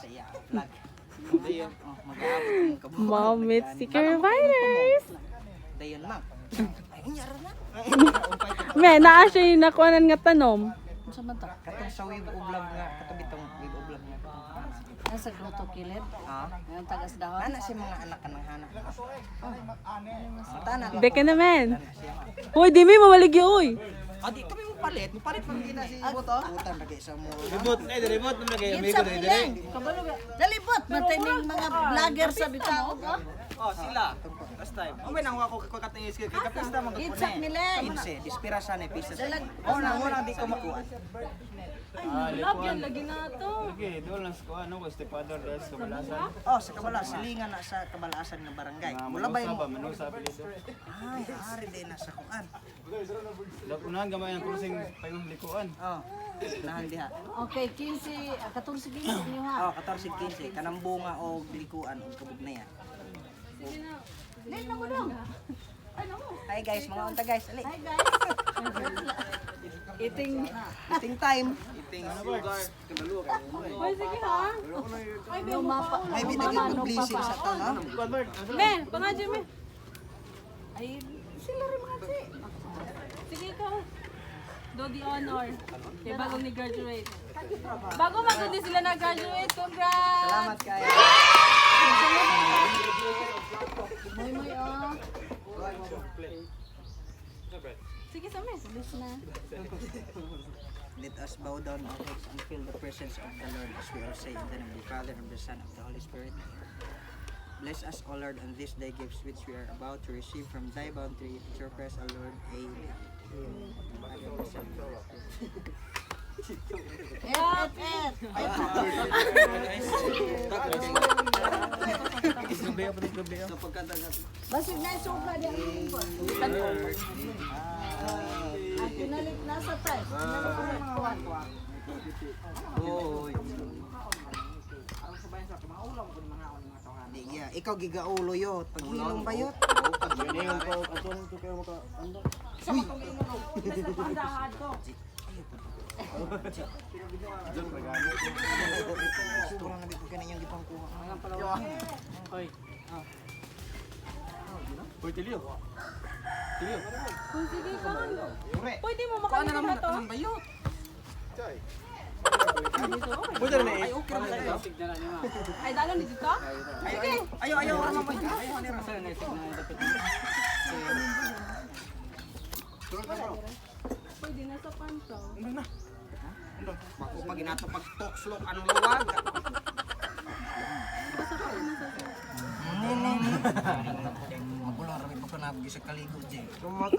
Bisaya vlog. Mag-aabot ng Mom with Siquijor Viners. Dayon ma'am. Ay, unyara na. Me, naa siya yung nakuhanan nga tanom. Sa mata. Katong sa wave vlog nga, katong bitong wave vlog nga. Nasa gruto kilid. Ah, Ngayon tagas dahon. ana si mga anak ka ng hana. Matana. Beka naman. Hoy, di may mawalig yun, uy. Di kami mo palit pang kita si Boto. Utang lagi sa mo. Ribot mo lagi. Gipsa piling. Kabalo ga. Dalibot mataning mga vlogger sa bitaw. Oh, sila. Last time. Oh, nang ako katingis kay kapista mga Gipsa piling. 15, dispirasa na pisa. Dalag- Una di ko makuha. Love yan, lagi na to. Okay, doon lang ko ano ko stepfather des kabalasan. Sa kabala, silingan na sa kabalasan ng barangay. Mula ba mo? Manusa apelyido. Ay, ari din na sa kuan. Dapunan gamay ang krusing payong likuan. Nahan diha. Okay, 15, 14 niyo ha. 14-15 kanang bunga o likuan o kabog na yan. Late na mo dong. Hi guys, mga unta guys. Ali. Hi guys. Eating Time. Hoy, sige ha. Lumapa. May binigay ko blessing sa to, no? Me, pangadyo me. Ay, sila rin mga si. Sige ka. Do the honor. Kaya bagong ni-graduate. Bago magkundi sila na-graduate, congrats! Salamat kayo. Moy oh. Sige sa me. Bilis na. Let us bow down our heads and feel the presence of the Lord as we all say in the name of the Father, and the Son, and the Holy Spirit. Bless us, O Lord, on this day gifts which we are about to receive from thy bounty. At your praise, O Lord. Amen. Basig na sobra di ang lingkod. Ang pinalit na sa price. Ano ko mga kuwan? Ikaw gigaulo yot. Paghilong ba yot? Gusto lang nabi ko kanina yung gipangkuha. Hoy. Hoy, Tilio. Tilio. Hoy, sige ka. Pwede mo makain na to. Pwede na eh. Ay, dalon dito ka? Sige. Ayaw. Pwede na sa pansaw. Bako pag inato pag talk anong luwag. Magulang rami pa kanabgi sa kaligo je. Mga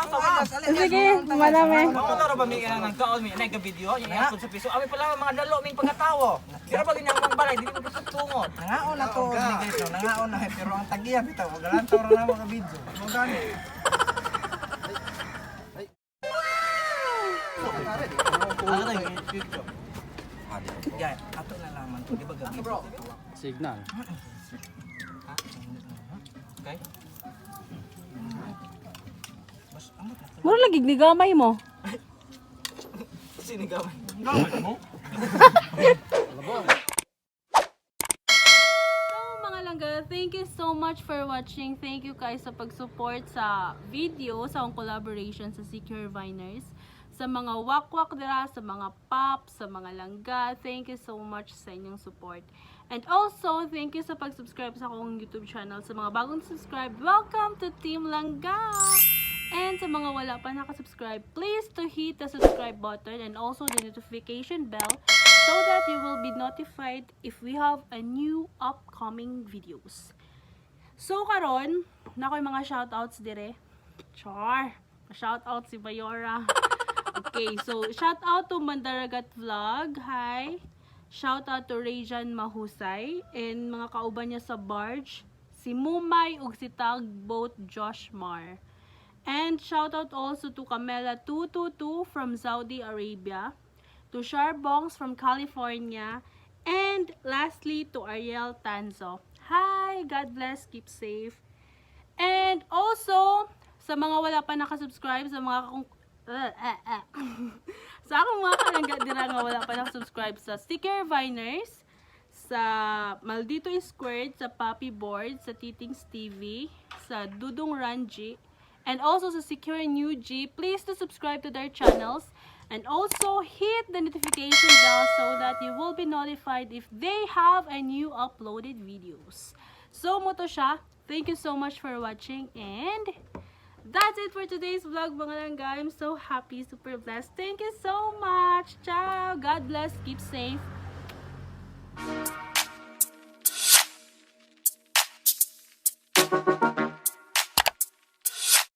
asawa. Sige, marami. Ako na ra ba mi nang kaon mi nag video yung atod sa piso. Ami pala mga dalo ming pagkatawo. Pero pag inyang mga balay dili mo tutungod. Nangaon na to ni guys, no? Nangaon na pero ang tagiya bitaw, magalantaw ra na mga video. Mo gani. Yan, ato na laman to, di ba gabi? Signal. Okay? Mura lagi ni gamay mo. Sinigawan. Mga langga, thank you so much for watching. Thank you guys sa pag-support sa video, sa akong collaboration sa Siquijor Viners. Sa mga wakwak dira, sa mga pop, sa mga langga, thank you so much sa inyong support. And also, thank you sa pag-subscribe sa akong YouTube channel. Sa mga bagong subscribe, welcome to Team Langga! And sa mga wala pa nakasubscribe, please to hit the subscribe button and also the notification bell so that you will be notified if we have a new upcoming videos. So karon, nakoy mga shoutouts dire. Char! Shoutout si Bayora. Okay, so shoutout to Mandaragat Vlog. Hi! Shoutout to Rayjan Mahusay and mga kauban niya sa barge, si Mumay ug si Tugboat Josh Mar. And shoutout also to Camela 222 from Saudi Arabia, to Sharbongs from California, and lastly to Ariel Tanzo. Hi! God bless, keep safe. And also, sa mga wala pa nakasubscribe, sa mga Sa akong mga kalangga dira nga wala pa nag-subscribe sa Siquijor Viners, sa Maldito Squared, sa Papi Board, sa Titings TV, sa Dudong Ranji, and also sa Secure New G. Please to subscribe to their channels and also hit the notification bell so that you will be notified if they have a new uploaded videos. So mo to siya. Thank you so much for watching, and that's it for today's vlog, mga langga. I'm so happy, super blessed. Thank you so much. Ciao. God bless. Keep safe.